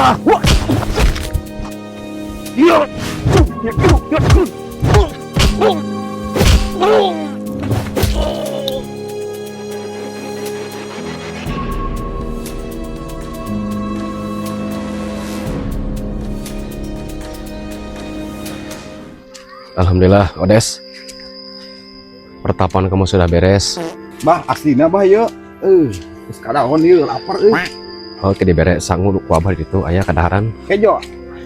Ya. Wah. Ya. Alhamdulillah, Odes. Pertapaan kamu sudah beres. Bah, aslina, Bah, ieu. Geus kadaon ieu, lapar euy. Oke, diberes sangu ku abah gitu aya kadaharan. Kejo.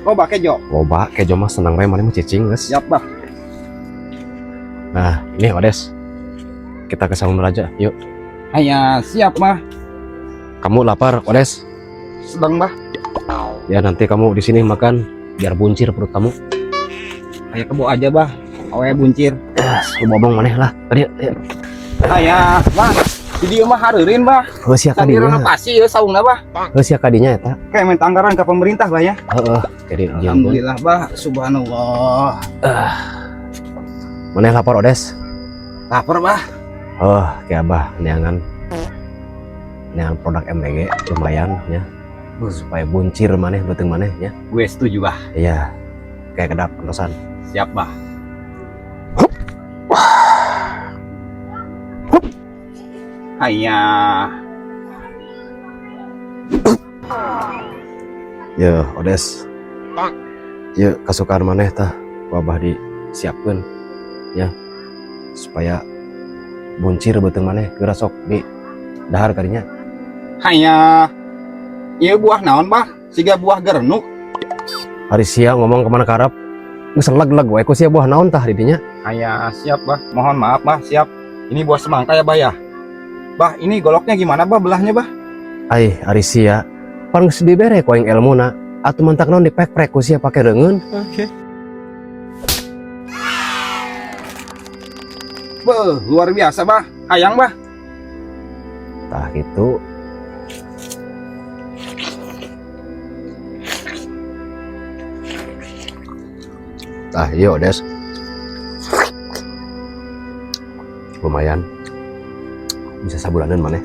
Loba kejo. Loba kejo mah, senang we maneh mah cicing geus. Siap, Bah. Nah, ini Odes. Kita ke Saung Raja, yuk. Hanya siap, Bah. Kamu lapar, Odes? Sedang, Bah. Ya, nanti kamu di sini makan biar buncir perut kamu. Kayak kebo aja, Bah. Awe buncir. Ah, lu bobong maneh lah. Tadi ya. Aya, Bah. Di dieu mah hareureun, Bah. Heuh sia Can kadinya. direnovasi ya saungna, Bah. Heuh sia kadinya eta. Kayak minta anggaran ke pemerintah, Bah, ya. Heeh, jadi Alhamdulillah, Bah. Subhanallah. Maneh lapar, Odes? Lapar, Bah. Oh, kayak Abah neangan neangan produk MBG lumayan ya. Supaya buncir maneh beuteung maneh ya. Gue setuju, Bah. Iya. Kayak kedap antosan. Siap, Bah. Hanya. Ya, Odes. Ya, kasukaan maneh tah ku Abah disiapkeun ya. Supaya buncir beuteung maneh geura sok di dahar kadinya. Hanya. Iya, buah naon, Bah? Siga buah gerenuk. Ari sia ngomong kemana karep. Geus leg-leg wae ku sia buah naon tah di dinya. Hanya siap, Bah. Mohon maaf, Bah. Siap. Ini buah semangka ya, Bah, ya. Bah, ini goloknya gimana, Bah, belahnya, Bah? Ai, ari sia pan geus dibere ku aing elmuna. Atuh mantak naon dipek-prek ku sia pake reungeun. Oke. Beuh, luar biasa, Bah. Hayang, Bah. Tah gitu. Tah, iya Odes. Lumayan. Bisa sabulanan maneh.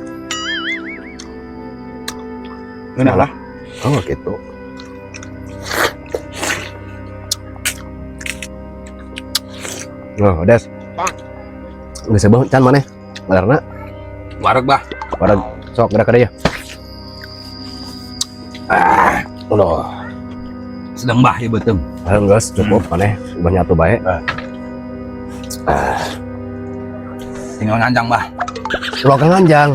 Ngeunah lah. Oh, gitu. Oh, Odes. Geus seubeuh can maneh? Badarna? Wareg, Bah. Wareg. Sok gerak ka ya. Ah, udah. Sedang, Bah, ya beuteung. Ayo geus cukup maneh, udah nyatu bae. Ah, Tinggal nganjang, Bah. Ulah ka nganjang.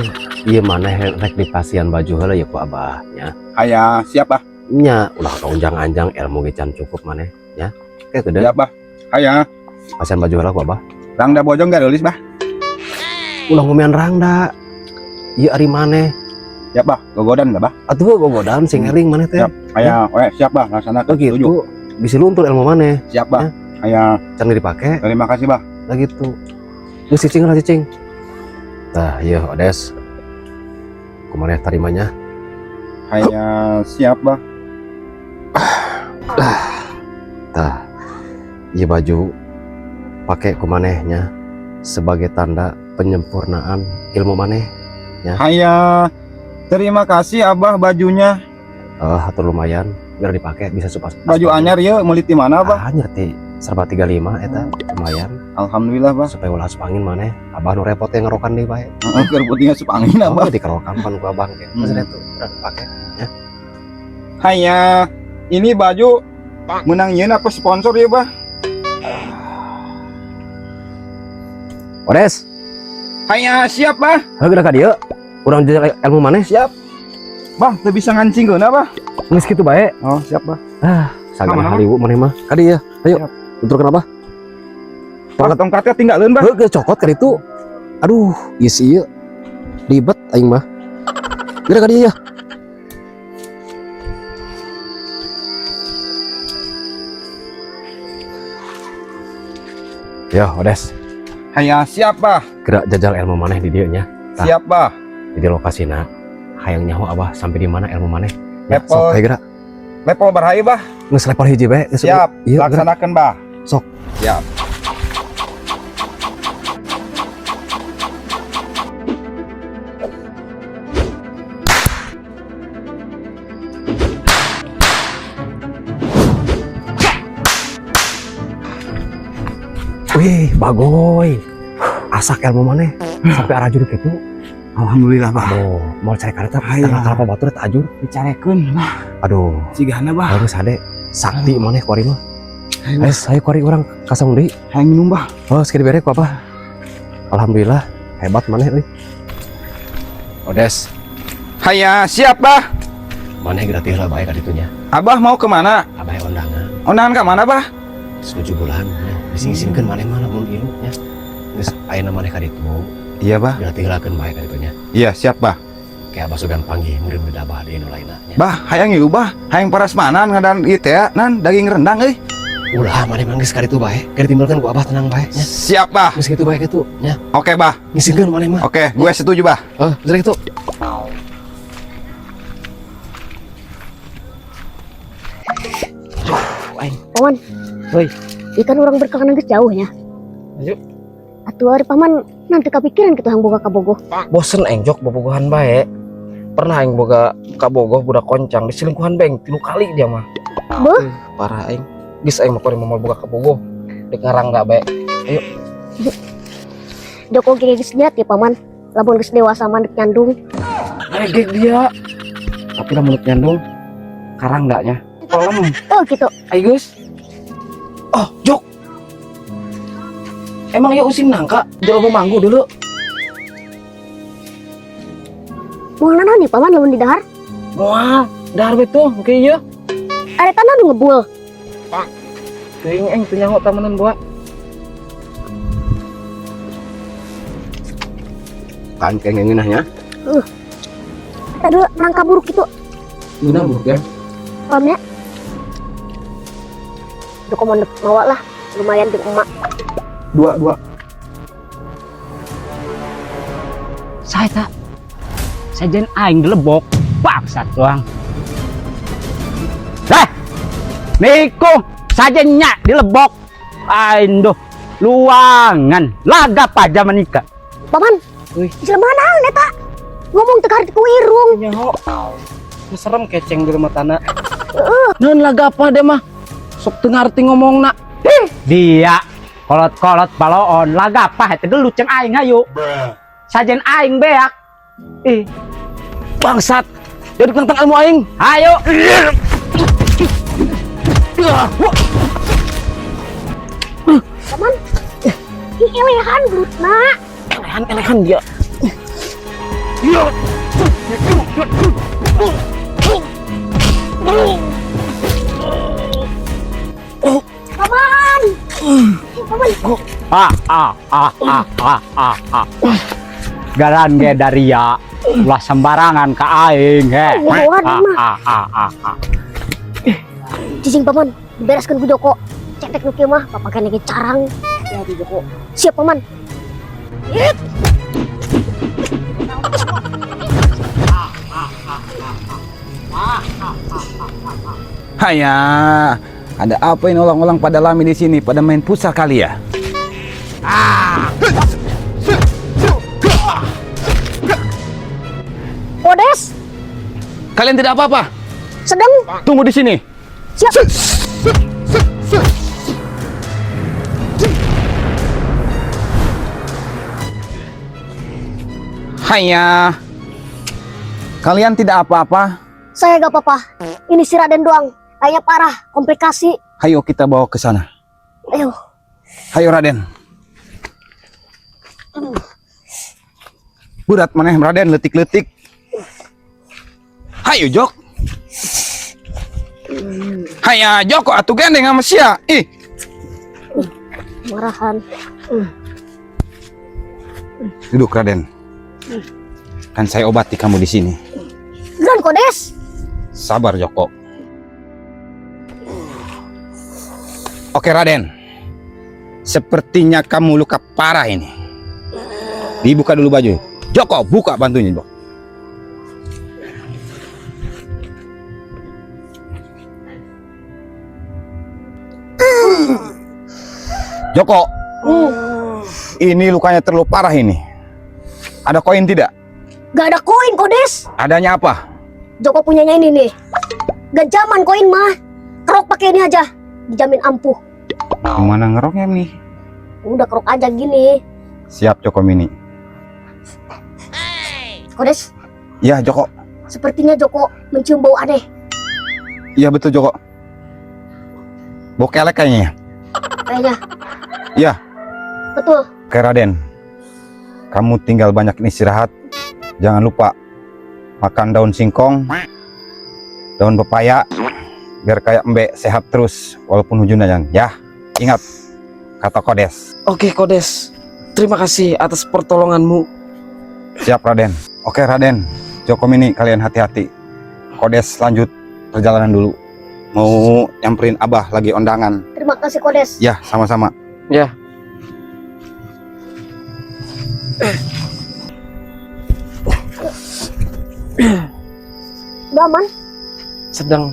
Ieu maneh rek dipasihan baju heula ya ku Abah nya. Aya, siap, Bah. Nya, ulah ka unjang-anjang ilmu ge can cukup maneh nya. Kayak gede. Siap, Bah. Aya, Pasihan baju heula ku Abah. Rangda bojong gak leulis, Bah. Ulah ngomean rangda. Ieu ari maneh. Siap, Bah. Gogodan enggak, Bah? Atuh gogodan sing eling maneh teh. Siap. Aya, oke, siap, Bah. Laksanakan. Oh Setuju. gitu. Bisa luntur ilmu maneh. Siap, Bah. Aya, Can dipake terima kasih, Bah. lah gitu. Geus cicing lah cicing. Tah, ieu Odes. Kumaneh tarimanya? Aya, siap, Bah. Tah, ieu baju pakai ku manehnya sebagai tanda penyempurnaan ilmu maneh. Aya, terima kasih, Abah, bajunya. Eh, atau lumayan biar dipakai bisa supas. Baju anyar ya, meuli ti mana, Bah? Anyar ti serba 35 eta lumayan. Alhamdulillah, Bah. Supaya ulah asup angin maneh. Abah nu repot yang ngerokan deui bae. Heeh, keur peuting asup angin, Abah. Oh, dikerokan pan ku abang ge. Geus itu udah dipake. Hanya ini baju menang nyeun apa sponsor ya, Bah? Odes, Hanya siap, Bah. heuh geura ka dieu. Urang jajal ilmu maneh. Siap. Bah, teu bisa ngancing geuna, Bah. Geus kitu bae. Oh, siap, Bah. Ah, sagala Mana, mana? haliwu maneh mah. Ka dieu. Ayo. Siap. Tuturkeun apa? Tongkat tongkatnya tinggalin, Bah. Heuh, geus cokot ka ditu. Aduh, geus ieu. Ribet aing mah. Geura ka dieu ya. Ya, Odes. Hanya siap, Bah. Gerak jajal ilmu maneh di dieu nya. Tah. Siap, Bah. Di lokasina. Hayang nyaho Abah sampai di mana ilmu maneh. Ya, Level sok hayu gerak. Level berapa, Bah? Geus level hiji bae, geus. Siap, Ieu gerak. Laksanakan, Bah. Sok. Siap. Wih, bagoy. Asak ilmu maneh sampai arajur gitu. Alhamdulillah, Bah. Aduh, mau cari kareta Aya. tangkal kalapa batur eta ajur. Dicarekeun, Bah. Aduh, Cigana, Bah. harus hade sakti maneh kuari mah. Ayo, Bah. Eh, saya kuari urang kasong deui. Hayang minum, Bah. Oh, sekali bere ku apa? Alhamdulillah, hebat maneh euy. Odes, Haya, siap, Bah. maneh gratis lah bae ka ditunya. Abah mau kemana? Abah undangan Undangan ke mana, Bah? 7 bulan ya. Dising-singkeun maneh mah lamun ilu nya. Geus ayeuna maneh ka ditu, Iya, Bah. gratis bae ka ditunya. Iya, siap, Bah. Kayak abah sugan panggih murid-murid abah di nu lainna nya. Bah, hayang ieu, Bah. Hayang parasmanan ngadan ieu teh, nan daging rendang euy. Ulah maneh mah geus ka ditu bae. Keur ditimbalkeun ku abah tenang bae nya. Siap, Bah. Geus kitu bae kitu nya. Oke, Bah. Ngisingkeun maneh mah. Oke, gue setuju, Bah. Oh, geus kitu. Paman. Woi. Ikan orang berkawan geus jauh nya. Ayo. Atuh ari paman nanti kepikiran kitu hang boga kabogoh. Bosen aing jok bobogohan bae. Pernah aing boga kabogoh budak koncang diselingkuhan bae aing 3 kali dia mah. Beuh. Parah aing. Geus aing mah kuari moal boga kabogoh. Dek ngarangga bae. Joko ge geus niat ya paman. Lamun geus dewasa mah dek nyandung. Regek dia. Tapi lamun dek nyandung karangga nya. Pelem. Oh gitu. Ayo geus. Oh, Jok. Emang ya usim nangka jual manggu dulu. Moal naon nih paman lamun di dahar? Moal, dahar betul, oke iya. Are tanah nu ngebul. Teuing aing teu nyaho tamanan buah. Kan kayak ngeunahnya. Tadi nangka buruk gitu. Guna buruk ya. Paham ya? Joko mau mawa lah, lumayan jeung emak. Dua, dua. Saya tak sajen aing dilebok bangsat doang. Heh, niku sajen nyak dilebok aing duh luangan lagap aja menikah. Paman, Wih. jelema naon eta? Ngomong teu karti ku irung. Nyaho. Serem keceng di rumah tanah. Nun laga apa dia mah? Sok teu ngarti ngomongna. Dia kolot-kolot baloon laga apa eta gelut ceng aing hayu. Sajen aing beak. Ih. Bangsat. Jadi tentang ilmu aing. Hayu. Paman, ih elehan gelutna. Elehan elehan dia. Paman. Paman, Ah ah ah ah ah ah ah. Garan ge daria ulah sembarangan ka aing he. Wah, Ah mah. ah ah ah ah. Cicing paman, dibereskeun ku Joko. Cetek nu kieu mah papakan ge carang. Ya di Joko. Siap paman. Haya, ada apa ini orang-orang pada lami di sini? Pada main futsal kali ya? Odes, Kalian tidak apa-apa? sedang Tunggu di sini. siap. Haya, kalian tidak apa-apa? Saya gak apa-apa. Ini si Raden doang. Kayaknya parah, komplikasi. Hayo kita bawa ke sana. Ayo. Hayo Raden. Berat maneh Raden letik-letik. Hayo Jok. Haya Joko atuh gandeng sama sia. Ih, Marahan. duduk Raden. Kan saya obati kamu di sini. Geran Kodes. Sabar Joko. Oke Raden. Sepertinya kamu luka parah ini. Dibuka dulu baju. Joko, buka bantunya, Joko. Joko, ini lukanya terlalu parah ini. Ada koin tidak? Gak ada koin Kodes. Adanya apa? Joko punyanya ini nih. Gak zaman koin mah. Kerok pakai ini aja. Dijamin ampuh. Gimana ngeroknya nih? Udah kerok aja gini. Siap, Joko Mini. Kodes, Iya, Joko. sepertinya Joko mencium bau aneh. Iya, betul, Joko. Bau kelek kayaknya ya. Kayaknya. Iya. Betul. Oke, Raden. Kamu tinggal banyak istirahat. Jangan lupa makan daun singkong, daun pepaya, biar kayak embek sehat terus walaupun hujan. Ya, ingat kata Kodes. Oke, Kodes. Terima kasih atas pertolonganmu. Siap, Raden. Oke, Raden. Joko Mini, kalian hati-hati. Kodes lanjut perjalanan dulu. Mau nyamperin Abah lagi ondangan. Terima kasih, Kodes. Ya, sama-sama. Ya. Udah aman? Sedang.